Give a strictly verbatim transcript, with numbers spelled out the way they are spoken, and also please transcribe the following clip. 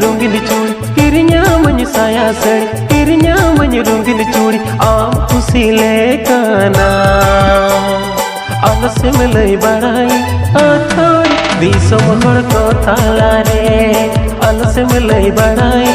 ᱨᱚᱝᱜᱤᱱ ᱪᱩᱲᱤ ᱠᱤᱨᱤᱧᱟᱢᱟᱹᱧ ᱥᱟᱭᱟ ᱥᱟᱹᱲᱤ, ᱠᱤᱨᱤᱧᱟᱢᱟᱹᱧ ᱨᱚᱝᱜᱤᱱ ᱪᱩᱲᱤ ᱟᱢ ᱠᱩᱥᱤ ᱞᱮᱠᱟᱱᱟ᱾ ᱟᱞᱚ ᱥᱮᱢ ᱞᱟᱹᱭ ᱵᱟᱲᱟᱭ ᱟᱹᱛᱷᱟᱹᱲᱤ ᱫᱤᱥᱚᱢ ᱦᱚᱲ ᱠᱚ ᱛᱟᱞᱟᱨᱮ, ᱟᱞᱚ ᱥᱮᱢ ᱞᱟᱹᱭ ᱵᱟᱲᱟᱭ